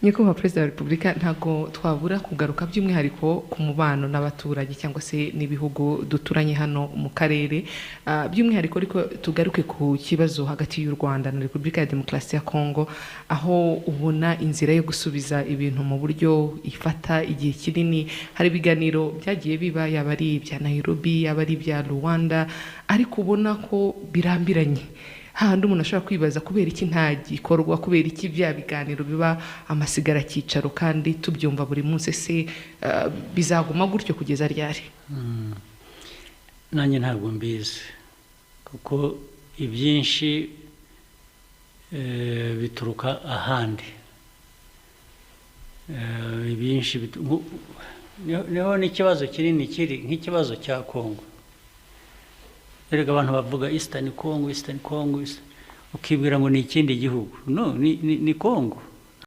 Nyakubahwa Perezida wa Repubulika, ntabwo twabura kugaruka by'umwihariko ku mubano n'abaturanyi cyangwa se n'ibihugu duturanye hano mu karere. By'umwihariko ariko tugaruke ku kibazo hagati y'u Rwanda na Repubulika ya Demokarasi ya Kongo, aho ubona inzira yo gusubiza ibintu mu buryo ifata igihe kinini. Hari ibiganiro byagiye biba, yaba ari ibya Nairobi, yaba ari ibya Rwanda, ariko ubona ko birambiranye, hahandi umuntu ashobora kwibaza kubera iki nta gikorwa, kubera iki bya biganiro biba amasigara cyicaro kandi tubyumva buri munsi. Ese bizaguma gutyo kugeza ryari? Nanjye ntabwo mbizi, kuko ibyinshi bituruka ahandi. Ibyinshi niho n'ikibazo kinini kiri, nk'ikibazo cya Kongo. Erega abantu bavuga Eastern Congo, Eastern Congo, ukibwira ngo ni ikindi gihugu. No, ni Congo.